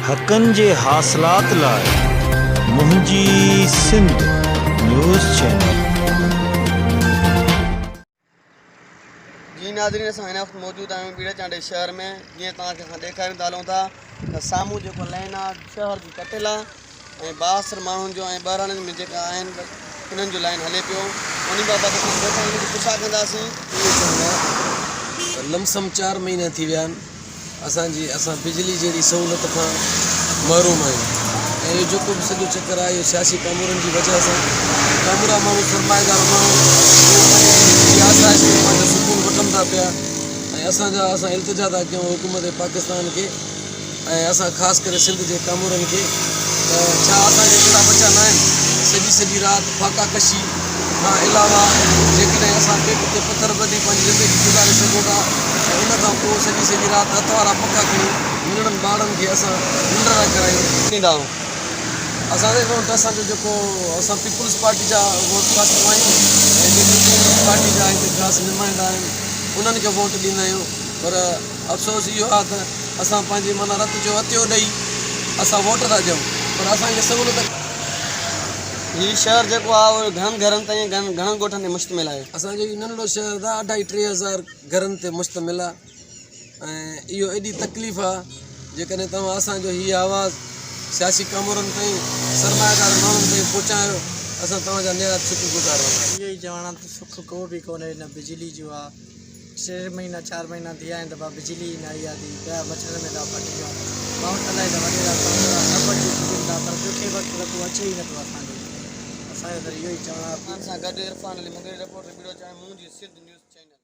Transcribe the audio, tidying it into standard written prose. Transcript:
حقن جي حاصلات لاء منهنجي سنڌ نيوز چينل. جي ناظرين اسان هن وقت موجود آهيون ٻيڙي چانڊئي شهر ۾ جيئن توهان کي اسان ڏيکاريون ٿا هلون ٿا ته سامهون جيڪو لائين آهي شهر جي ڪٽيل آهي ۽ بااثر ماڻهن جو ۽ ٻهراڙين ۾ جيڪا آهن انهن جو لائين هلي پيو انهي بابت اسان ڳوٺاڻن کي پڇا ڪنداسين. اهو چوڻ آهي ته لم سم چار مهينا ٿي ويا آهن اسان جي اسان بجلي جهڙي سهولت کان محروم آهيون ۽ اهو جيڪو به سڄو چڪر آهي اهو سياسي ڪامورن جي وجهه سان ڪامورا ماڻهو سرمائيدار ماڻهو اهو پنهنجي زندگي جي آسائش ۾ پنهنجو سڪون وٺن ٿا پيا ۽ اسان جا اسان التجا ٿا ڪيون حڪومت پاڪستان کي ۽ اسان خاص ڪري سنڌ جي ڪامورن کي ته ڇا اسان جي اهڙا ٻچا ناهن سڄي سڄي رات فاقا ڪشي کان علاوه جيڪڏهن اسان پيٽ تي پٿر ٻڌي پنهنجي زندگي گذاري سگهون ٿا ۽ ان کان پوء سڄي سڄي رات هٿ وارا پکا کڻي ننڍڙن ٻارڙن کي اسان ننڊ ٿا ڪرايون. ڏيندا آهيون. اسان جي ووٽ اسان جو جيڪو اسان پيپلز پارٽي جا ووٽ ڪاسٽر آهيون ۽ جيڪي پيپلز پارٽي جا هتي خاص نمائندا آهن انهن کي ووٽ ڏيندا آهيون پر افسوس اهو آهي ته اسان پنهنجي معنيٰ رت جو عطيو ڏئي اسان ووٽ ٿا ڏيون پر اسان کي سهولت. هي شهر جيڪو آهي اهو گهڻن گهرن تائين ۽ گهڻن ڳوٺن تي مشتمل آهي. اسان جو هي ننڍڙو شهر ته اڍائي 3000 گهرن تي مشتمل آهي ۽ اهو ايڏي تڪليف آهي جيڪڏهن توهان اسان جو هي آواز سياسي ڪامورن تائين سرمائيدار ماڻهن تائين پهچايو اسان توهان جا نهايت شڪر گذار رهنداسين. اهو ئي چوڻ آهي ته سک ڪو به ڪونهي نه بجلي جو آهي ٽي مهينا چار مهينا ٿي ويا آهن ته با بجلي ئي نه آئي آهي پيا مڇرن ۾ ٿا ڦٽجون ووٽ الائي ته وڏيرا ڪامورا سڀ اچي پڄن ٿا پر ڏکي وقت ته ڪو اچي ئي نٿو اسان ڏي اسان جو ته اهو ئي چوڻ آهي. عرفان سان گڏ عرفان علي مڱريي رپورٽر ٻيڙو چانهه منهنجي سنڌ نيوز چينل.